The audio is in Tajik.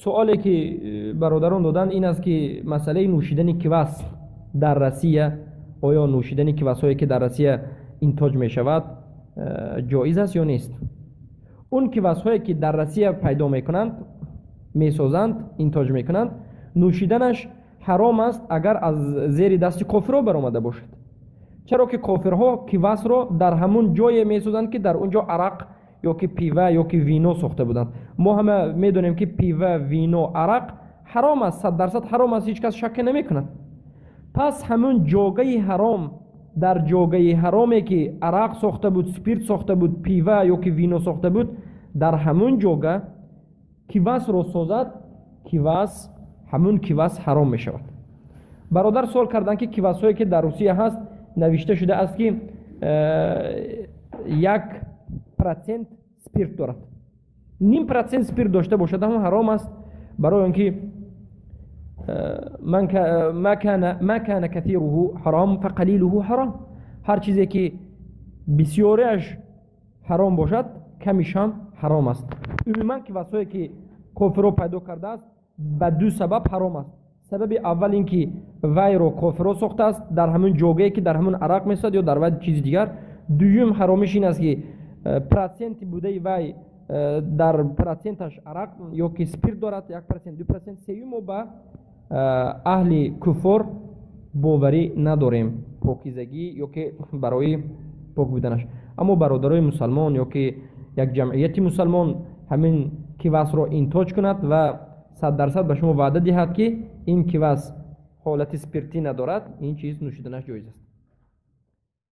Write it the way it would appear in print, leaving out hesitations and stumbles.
Суоле ки бародарон доданд, ин аст ки масъалаи нӯшидани квас дар Россия, оё нӯшидани квасҳое ки дар Россия интоҷ мешавад, ҷоиз аст ё нест? Он квасҳое ки дар Россия пайдо мекунанд, месозанд, интоҷ мекунанд, нӯшиданаш ҳаром аст, агар аз зери дасти кофирҳо баромада бошад. Чаро ки кофирҳо квасро дар ҳамун ҷое месозанд, ки дар он ҷо арақ ё ки пива ё ки вино сохта буданд. Мо ҳама медонем, ки пива, вино, арақ ҳаром аст, 100% ҳаром аст, ҳеҷ кас шакке намекунад. Пас ҳамун ҷогаи ҳаром, дар ҷогаи ҳароме ки арақ сохта буд, спирт сохта буд, пива ё ки вино сохта буд, дар ҳамун ҷога квасро созад, квас, ҳамун квас ҳаром мешавад. Бародар суол карданд, ки квасҳое ки дар Русия ҳаст, навишта шудааст, ки 1% спирт дорад. 0,5% спирт дошта бошад ҳам ҳаром аст, барои он ки ما كان كثيره حرام فقليله حرام. Ҳар чизе ки бисёриаш ҳаром бошад, камиш ҳам ҳаром аст. Умуман, квасҳое ки кофирро пайдо кардааст, ба ду сабаб ҳаром аст. Сабаби аввал ин ки вайро кофирро сохтааст дар ҳамун ҷогае ки дар ҳамун арақ месозад ё дар вай чизи дигар. Дуюм ҳаромиш ин аст, ки проценти будаи вай, дар проценташ арақ ё ки спирт дорад, 1%, 2%. Сеюм, мо ба аҳли куфор боварӣ надорем, покизагӣ ё ки барои пок буданаш. Аммо бародарои мусалмон ё ки як ҷамъияти мусалмон ҳамин квасро интоҷ кунад ва 100% ба шумо ваъда диҳад, ки ин квас ҳолати спиртӣ надорад, ин чиз нӯшиданаш ҷоиз аст.